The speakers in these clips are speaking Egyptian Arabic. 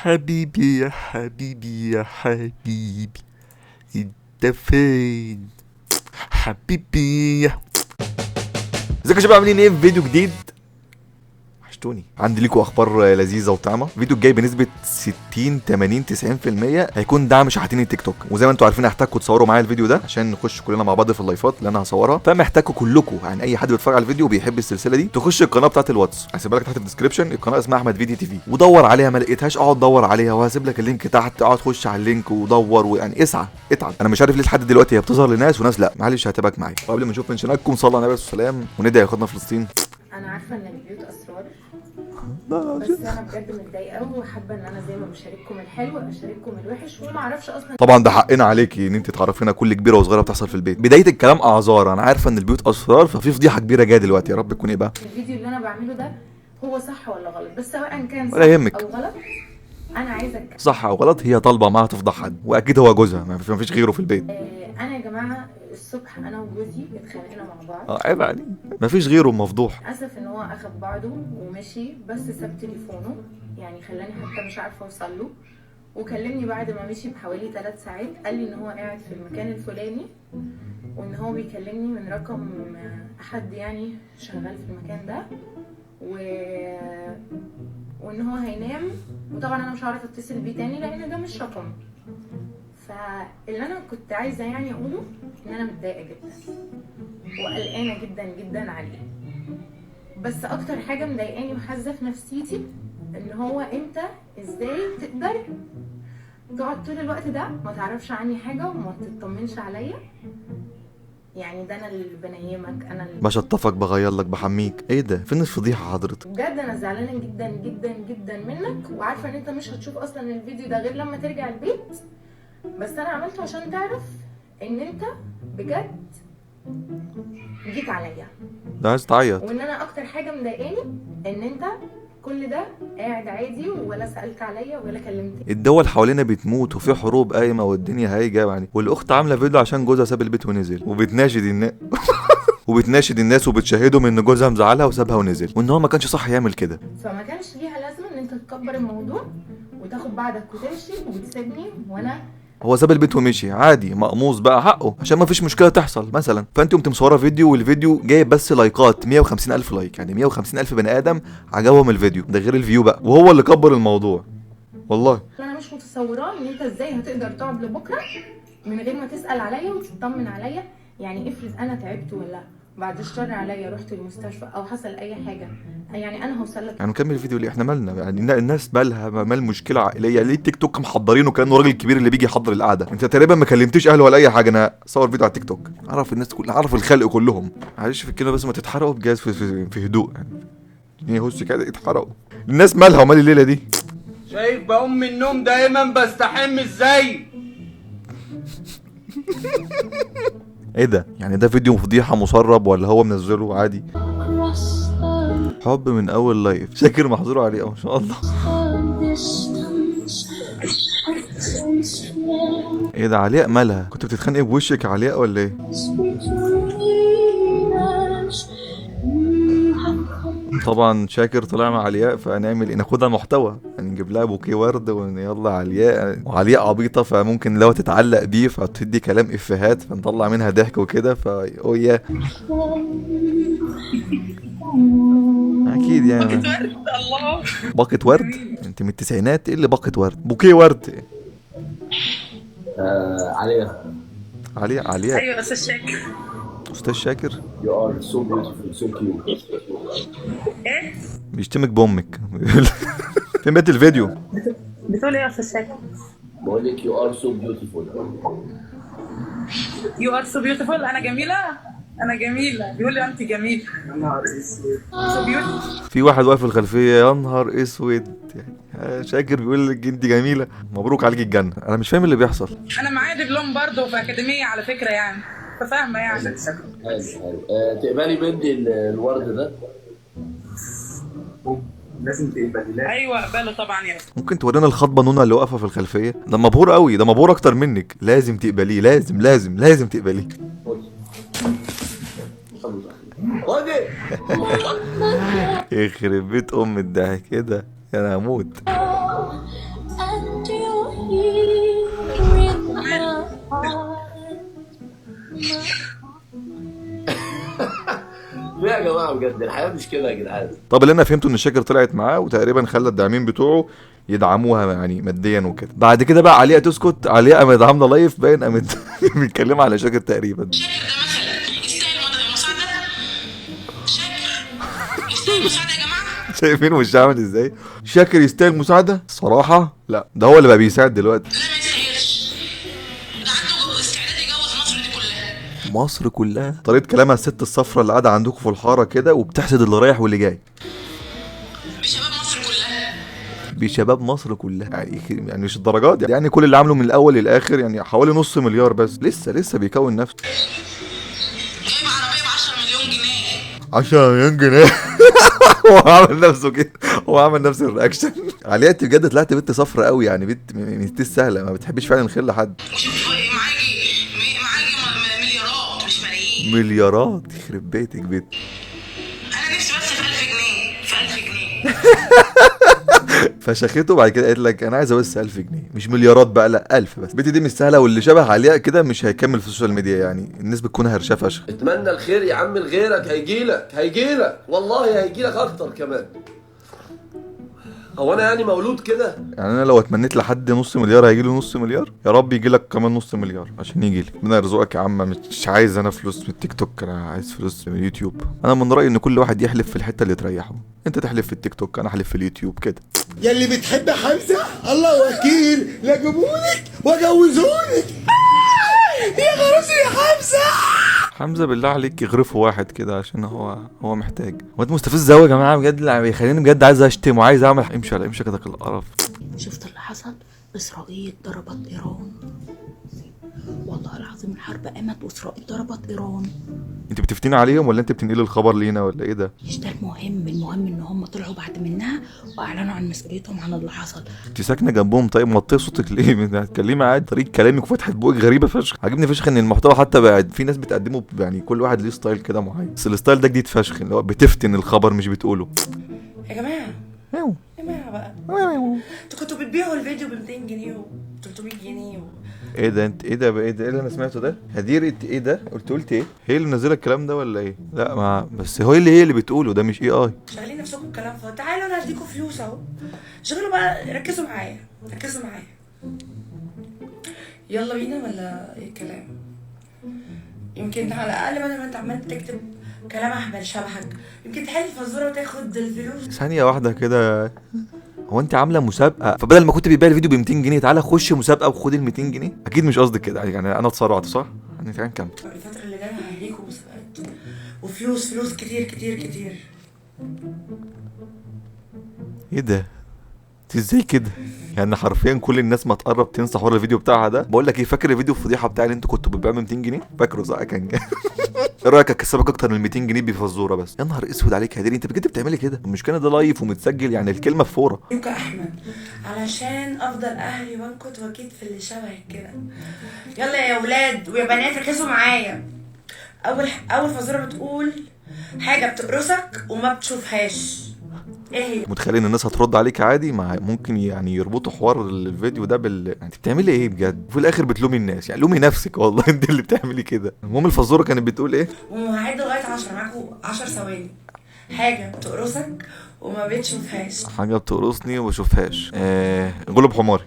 حبيبي يا حبيبي يا حبيبي، انت فين حبيبي؟ ازيكم يا شباب، عاملين ايه؟ في فيديو جديد وحشتوني. عندي ليكم اخبار لذيذة وطعمه. الفيديو الجاي بنسبة 60 80 90% هيكون دعم شحاتين التيك توك، وزي ما انتم عارفين هحتاجكم تصوروا معايا الفيديو ده عشان نخش كلنا مع بعض في اللايفات اللي انا هصورها. فمحتاجكم كلكم، يعني اي حد بيتفرج على الفيديو وبيحب السلسلة دي، تخش القناة بتاعه الواتس، هسيبها لك تحت في ال description. القناة اسمها احمد فيدي TV، ودور عليها، ما لقيتهاش اقعد دور عليها، وهسيب لك ال link تحت، اقعد خش على ال link ودور، ويعني اسعى اتعب. انا مش عارف ليه لحد دلوقتي هي بتظهر لناس وناس لا، معلش هتابعك معايا. وقبل ما نشوف منشناتكم صلى على النبي والسلام وندعي اخواتنا فلسطين. انا عارفه ان البيوت اسرار، بس انا بجد متضايقة وحابة ان انا زي ما بشارككم الحلو اشارككم الوحش، وما اعرفش اصلا. طبعا ده حقنا عليكي ان انت تعرفينا كل كبيرة وصغيره بتحصل في البيت. بداية الكلام اعذار، انا عارفه ان البيوت اسرار، ففي فضيحة كبيرة جاية دلوقتي، يا رب تكون ايه بقى. الفيديو اللي انا بعمله ده هو صح ولا غلط، بس سواء كان صح ولا يهمك او غلط انا عايزه صح او غلط، هي طالبه معاها تفضح حد، واكيد هو جوزها، ما فيش غيره في البيت. انا يا جماعة الصبح انا وجوزي اتخانقنا مع بعض. عيب عليك، ما فيش غيره مفضوح. اسف ان هو اخد بعضه ومشي، بس ساب تليفونه، يعني خلاني حتى مش عارفه اوصل له. وكلمني بعد ما مشي بحوالي 3 ساعات، قال لي ان هو قاعد في المكان الفلاني، وان هو بيكلمني من رقم حد يعني شغال في المكان ده، وان هو هينام، وطبعا انا مش هعرف اتصل بيه تاني لان ده مش رقم. فاللي انا كنت عايزه يعني اقوله ان انا متضايقة جدا وقلقانه جدا جدا عليه، بس اكتر حاجة مضايقاني وحازه في نفسيتي ان هو انت ازاي تقدر تقعد طول الوقت ده ما تعرفش عني حاجة وما تطمنش عليا؟ يعني ده انا اللي بنيمك، انا اللي بشطفك، بغير لك، بحميك، ايه ده؟ فين الفضيحة حضرتك؟ بجد انا زعلانة جدا جدا جدا منك، وعارفه ان انت مش هتشوف اصلا الفيديو ده غير لما ترجع البيت، بس انا عملته عشان تعرف ان انت بجد جيت عليا. ده عايز تعيط. وان انا اكتر حاجة مضايقاني ان انت كل ده قاعد عادي ولا سالت عليا ولا كلمتني. الدول حوالينا بتموت وفي حروب قايمة والدنيا هايجه يعني، والاخت عامله فيديو عشان جوزها ساب البيت ونزل، وبتناشد الناس وبتناشد الناس وبتشاهدهم ان جوزها مزعلها وسابها ونزل، وان هو ما كانش صح يعمل كده. فما كانش ليها لازمه ان انت تكبر الموضوع وتاخد بعضك وتمشي وتسيبني، وانا هو ساب البيت ومشي عادي، مقموص بقى حقه عشان ما فيش مشكلة تحصل مثلا. فانت قمت مصوره فيديو، والفيديو جايب بس لايكات 150,000 like، يعني 150,000 بني ادم عجبهم الفيديو ده، غير ال view بقى، وهو اللي كبر الموضوع. والله انا مش متصوراه ان انت ازاي هتقدر تقعد لبكرة من غير ما تسال عليا وتطمن عليا. يعني افرض انا تعبت ولا بعد الشر عليا رحت المستشفى او حصل اي حاجة، يعني انا هوصل لك. يعني نكمل الفيديو ليه؟ احنا مالنا يعني؟ الناس مالها، مال مشكلة عائلية ليه؟ التيك توك محضرينه كانه راجل كبير اللي بيجي يحضر القعدة. انت تقريبا ما كلمتيش اهله ولا اي حاجة، انا صور فيديو على التيك توك، عرف الناس كلها، عرف الخلق كلهم. معلش في الكلمة، بس ما تتحرقوا بجاز في هدوء يعني، هوس كده اتحرقوا. الناس مالها ومال الليلة دي؟ شايف بقوم من النوم دايما بستحم ازاي؟ ايه ده؟ يعني ده فيديو فضيحة مسرب ولا هو منزله عادي؟ حب من اول لايف، شاكر محظور عليه ما شاء الله. ايه ده علياء مالها؟ كنت بتتخانقي بوشك علياء ولا ايه؟ طبعا شاكر طلع مع علياء، فهنعمل ايه؟ ناخدها محتوى، يعني نجيب لها بوكيه ورد ويلا علياء، وعلياء عبيطه فممكن لو تتعلق بيه فتدي كلام افيهات فنطلع منها ضحك وكده، فا يا اكيد يعني باقة ورد. الله، باقة ورد؟ انت من التسعينات، ايه اللي باقة ورد؟ بوكيه ورد. علياء علياء علياء. ايوه استاذ شاكر. استاذ شاكر، You are so beautiful, so cute. ايه؟ بيشتمك بامك. فين بقيت الفيديو؟ بتقول ايه يا استاذ شاكر؟ بقول لك you are so beautiful. You are so beautiful. انا جميلة؟ انا جميلة، بيقول لي انت جميلة. يا نهار اسود. So beautiful. في واحد واقف في الخلفية، يا نهار اسود، يعني شاكر بيقول لك انت جميلة، مبروك عليك الجنة. انا مش فاهم اللي بيحصل. انا معايا دبلوم برضه في اكاديمية على فكرة يعني، فاهمه يعني. حلو حلو. تقبلي مني الورد ده؟ لازم تقبلي. ايوه اقبله طبعا يا ممكن تورينا الخطبة نونا اللي واقفة في الخلفية؟ ده مبهور قوي، ده مبهور اكتر منك. لازم تقبليه، لازم لازم لازم تقبليه. خدي. يخرب بيت ام الضحك، ايه ده؟ انا هموت. جماعة بجد الحياة مش كده يا جدعان. طب اللي انا فهمته ان شاكر طلعت معاه وتقريبا خلى الداعمين بتوعه يدعموها يعني ماديا وكده. بعد كده بقى علياء تسكت، علياء قامت عامله live باين، قامت بيتكلموا على شاكر تقريبا. شاكر ده مثلا يستاهل مساعدة؟ شاكر يستاهل مساعدة يا جماعة؟ شايفين وشه عامل ازاي؟ شاكر يستاهل مساعدة؟ صراحة لا، ده هو اللي بقى بيساعد دلوقتي. لا ما يستاهلش، ده عنده استعداد يجوز مصر دي كلها. مصر كلها. طريقه كلامها الست الصفرة اللي قاعدة عندكم في الحارة كده وبتحسد اللي رايح واللي جاي. بشباب مصر كلها. بشباب مصر كلها يعني مش الدرجات دي يعني، كل اللي عامله من الاول للاخر يعني حوالي نص مليار بس، لسه بيكون نفسه. جايب عربية ب 10 مليون جنيه. 10 مليون جنيه. هو عامل نفسه كده، هو عامل نفس ال reaction. علياء انت بجد طلعت بنت صفرة قوي يعني، بنت مش سهلة، ما بتحبيش فعلا الخير لحد. وشوف معاكي مليارات مش ملايين. مليارات يخرب بيتك بيت. انا نفسي بس في 1000 جنيه، في 1000 جنيه. فشخته بعد كده قالت لك انا عايزه بس 1000 جنيه، مش مليارات بقى، لا 1000 بس. بنتي دي مش سهلة، واللي شبه علياء كده مش هيكمل في ال social media يعني، الناس بتكون هرشه فشخ. اتمنى الخير يا عم لغيرك، هيجيلك هيجيلك والله، هيجيلك اكتر كمان. هو انا يعني مولود كده؟ يعني انا لو اتمنيت لحد نص مليار هيجي له نص مليار؟ يا رب يجي لك كمان نص مليار عشان يجي لي. ربنا يرزقك يا عم، مش عايز انا فلوس من التيك توك، انا عايز فلوس من اليوتيوب. انا من رايي ان كل واحد يحلف في الحتة اللي تريحه، انت تحلف في التيك توك، انا احلف في اليوتيوب كده. يا اللي بتحب حمزة الله وكيل لا جيبولك واجوزهولك. يا خلاص يا حمزة. حمزة بالله عليك يغرفه واحد كده عشان هو محتاج. هو انت مستفز قوي يا جماعة بجد، اللي بيخليني بجد عايز اشتم وعايز اعمل. امشي على امشي كده القرف. شفت اللي حصل؟ اسرائيل ضربت ايران، والله العظيم الحرب قامت واسرائيل ضربت ايران. انت بتفتني عليهم ولا انت بتنقلي الخبر لينا ولا ايه ده؟ مش ده المهم، المهم ان هم طلعوا بعد منها واعلنوا عن مسؤوليتهم عن اللي حصل. انت ساكنة جنبهم طيب، موطيه صوتك ليه؟ هتكلمي عادي، طريقه كلامك وفتحه بوقك غريبة فشخ. عاجبني فشخ ان المحتوى حتى بقى في ناس بتقدمه يعني كل واحد ليه style كده معين، بس ال style ده جديد فشخ اللي هو بتفتن الخبر مش بتقوله. يا جماعة يا جماعة بقى، انتوا كنتوا بتبيعوا الفيديو ب 200 جنيه و 300 جنيه ايه ده؟ انت ايه ده بقى؟ ايه ده؟ ايه اللي انا سمعته ده؟ هدير انت ايه ده؟ قلت ايه؟ هي اللي منزله الكلام ده ولا ايه؟ لا ما بس هو اللي هي اللي بتقوله ده مش اي شغالين نفسكم بكلام فاضي. تعالوا انا هديكم فلوس اهو، شغلوا بقى، ركزوا معايا ركزوا معايا. يلا بينا ولا ايه الكلام؟ يمكن على الاقل بدل ما انت عمال تكتب كلام اهبل شبهك، يمكن تحل الفزوره وتاخد الفلوس. ثانية واحدة كده، هو انت عامله مسابقة؟ فبدل ما كنت بتبيع الفيديو ب 200 جنيه تعالى خش مسابقة وخد ال 200 جنيه. اكيد مش قصدك كده يعني، انا اتسرعت صح؟ يعني تعالى نكمل. الفترة اللي جاية ههريكم مسابقات وفلوس، فلوس كتير كتير كتير. ايه ده؟ انت ازاي كده؟ يعني حرفيا كل الناس ما تقرب تنسى حوار الفيديو بتاعها ده. بقول لك ايه، فاكر الفيديو الفضيحة بتاع اللي انتوا كنتوا بتبيعوا ب 200 جنيه؟ فاكره صح؟ كان ايه رايك اكسبك اكتر من 200 جنيه بفزوره بس؟ يا نهار اسود عليك يا هدير، انت بجد بتعملي كده؟ المشكلة ده live ومتسجل، يعني الكلمة بفوره. يوكا احمد علشان افضل اهلي وانكت واكيد في اللي شبهك كده. يلا يا ولاد ويا بنات ركزوا معايا. اول فزوره بتقول حاجة بتقرصك وما بتشوفهاش، ايه هي؟ متخيل ان الناس هترد عليك عادي؟ ما ممكن يعني يربطوا حوار الفيديو ده انت بتعملي ايه بجد؟ وفي الاخر بتلومي الناس، يعني لومي نفسك والله انت اللي بتعملي كده. المهم الفزوره كانت بتقول ايه؟ وهعد لغاية 10، معاكم 10 ثواني. حاجة بتقرصك وما بتشوفهاش. حاجة بتقرصني وما بشوفهاش. غلب حماري.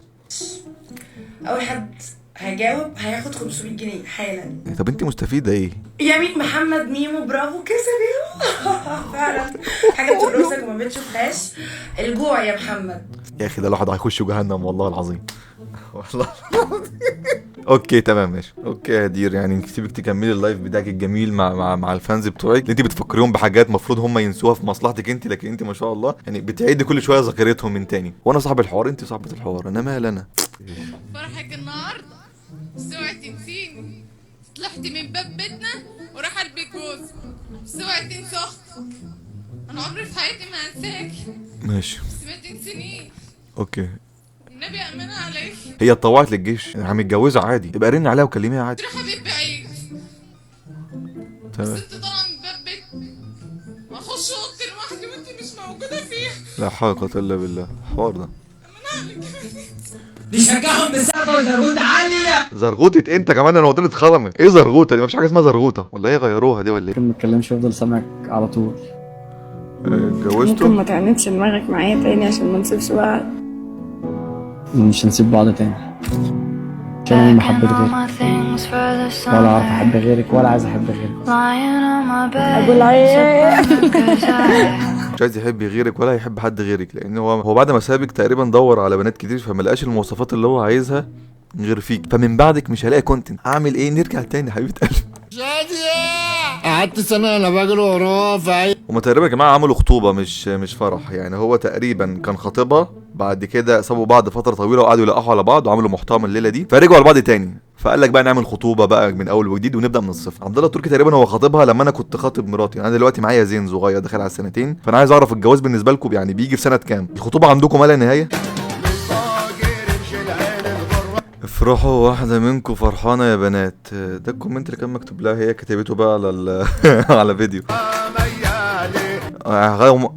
اول حد هيجاوب هياخد 500 جنيه حالا. طب انت مستفيدة ايه؟ يمين محمد ميمو برافو كسب. فعلا حاجة بتقرصك وما بتشوفهاش، الجوع يا محمد. يا اخي ده الواحد هيخش جهنم والله العظيم. والله okay تمام ماشي. okay يا هدير، يعني نسيبك تكملي ال live بتاعك الجميل مع مع ال fans بتوعك اللي انت بتفكريهم بحاجات المفروض هم ينسوها في مصلحتك انت، لكن انت ما شاء الله يعني بتعيدي كل شوية ذاكرتهم من تاني. وانا صاحب الحوار، انت صاحبه الحوار، انا مال انا. فرحك النهارده بس اوعي تنسيني، طلعتي من باب بيتنا وراح البيت جوزي، بس اوعي تنسي اختك، انا عمري في حياتي ما هنساكي. ماشي بس ما تنسينيش. okay النبي امانه عليك. هي اتطوعت للجيش، يعني متجوزة عادي، يبقى رن عليها وكلميها عادي. رايحة بيت بعيد تمام. بس انت طالعه من باب بيتنا واخش اوضتي لوحدي وانت مش موجودة فيها. لا حول ولا قوة الا بالله، الحوار ده امانه عليك. نشجعهم بسقفه وزرغوطه عالية. زرغوطه انت كمان؟ انا ودني اتخرمت. ايه زرغوطه دي؟ مفيش حاجة اسمها زرغوطه، ولا هي غيروها دي ولا ايه؟ ممكن ما اتكلمش وافضل سامعك على طول. اتجوزته؟ ممكن ما تعاندش دماغك معايا تاني عشان ما نسيبش بعض. مش هنسيب بعض تاني، عشان انا ما حبيت غيرك ولا اعرف احب غيرك ولا عايز احب غيرك. ابو العيال. مش عايز يحب غيرك ولا يحب حد غيرك، لان هو بعد ما سابك تقريبا دور على بنات كتير فما لقاش المواصفات اللي هو عايزها غير فيك، فمن بعدك مش هلاقي content. اعمل ايه؟ نرجع تاني حبيبه قلبي. قعدت سنة انا بجري وراه. هما تقريبا يا جماعة عملوا خطوبه مش فرح، يعني هو تقريبا كان خطيبها، بعد كده سابوا بعض فترة طويلة وقعدوا يلقحوا على بعض وعملوا محتوى من الليلة دي، فرجعوا على بعض تاني، فقال لك بقى نعمل خطوبه بقى من اول وجديد ونبدا من الصفر. عبد الله التركي تقريبا هو خاطبها لما انا كنت خاطب مراتي، انا دلوقتي معايا زين صغير داخل على السنتين، فانا عايز اعرف الجواز بالنسبة لكم يعني بيجي في سنة كام؟ الخطوبة عندكم ما لا نهاية؟ افرحوا واحدة منكم فرحانة يا بنات. ده ال comment اللي كان مكتوب لها، هي كتبته بقى على على فيديو.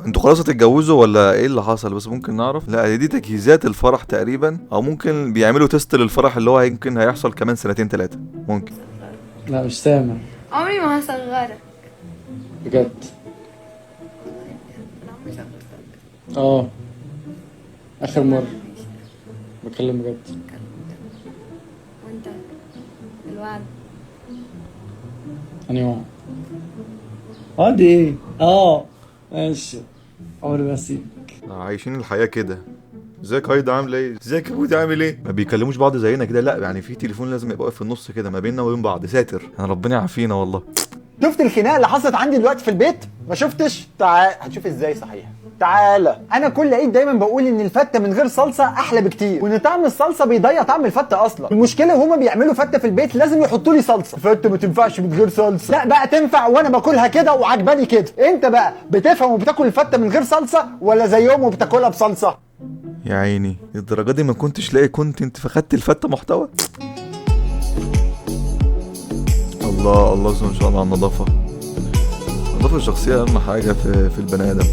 انتوا خلاص هتتجوزوا ولا ايه اللي حصل؟ بس ممكن نعرف؟ لا دي تجهيزات الفرح تقريبا، او ممكن بيعملوا test للفرح اللي هو يمكن هيحصل كمان سنتين ثلاثة ممكن. لا مش سامع. عمري ما هصغرك بجد. انا عمري صغرتك. اه اخر مرة بتكلم بجد. وانت الوعد؟ انهي وعد؟ وعد ايه؟ اه ماشي، عمري ما هسيبك. عايشين الحياة كده. ازيك هايدا عامله ايه؟ ازيك يا بودي عامل ايه؟ ما بيكلموش بعض زينا كده، لا يعني في تليفون لازم يبقى واقف في النص كده ما بيننا وبين بعض، ساتر. انا ربنا يعافينا والله. شفت الخناقة اللي حصلت عندي دلوقتي في البيت؟ ما شفتش؟ تعال هتشوف ازاي. صحيح تعالى، انا كل عيد دايما بقول ان الفته من غير صلصه احلى بكتير، وان طعم الصلصه بيضيع طعم الفته اصلا. المشكلة وهما بيعملوا فته في البيت لازم يحطوا لي صلصه. الفته ما تنفعش من غير صلصه. لا بقى تنفع، وانا باكلها كده وعجباني كده. انت بقى بتفهم وبتاكل الفته من غير صلصه ولا زيهم وبتاكلها بصلصه؟ يا عيني الدرجة دي ما كنتش لاقي content فخدت الفته محتوى. الله الله، ما شاء الله على النظافة. النظافة الشخصية اهم حاجة في البني ادم.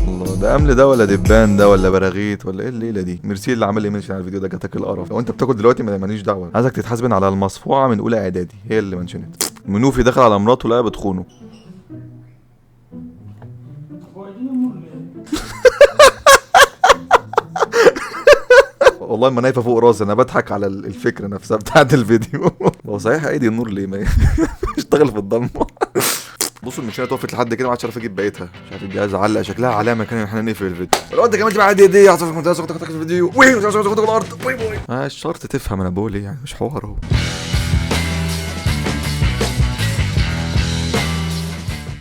الله، ده امل ده ولا دبان ده ولا براغيث ولا ايه الليلة دي؟ ميرسي اللي عمل لي mention على الفيديو ده، جاتك القرف. لو انت بتاكل دلوقتي ماليش دعوه، عايزك تتحاسبن على المصفوعه من اولى اعدادي، هي اللي منشنت. منوفي دخل على مراته لقاها بتخونه. والله ما نايفه فوق راسي، انا بضحك على الفكرة نفسها بتاعت الفيديو. هو صحيح ايدي النور ليه ما اشتغل في الضلمة؟ بصوا المشينه توقفت لحد كده، ما عادش عارف اجيب بقيتها، مش عارف الجهاز علق، شكلها علامة كان احنا نقفل الفيديو. لو انت كملت معايا دي هتعرف الارض. باي باي. مش شرط تفهم انا بقول ايه يعني، مش حوار اهو.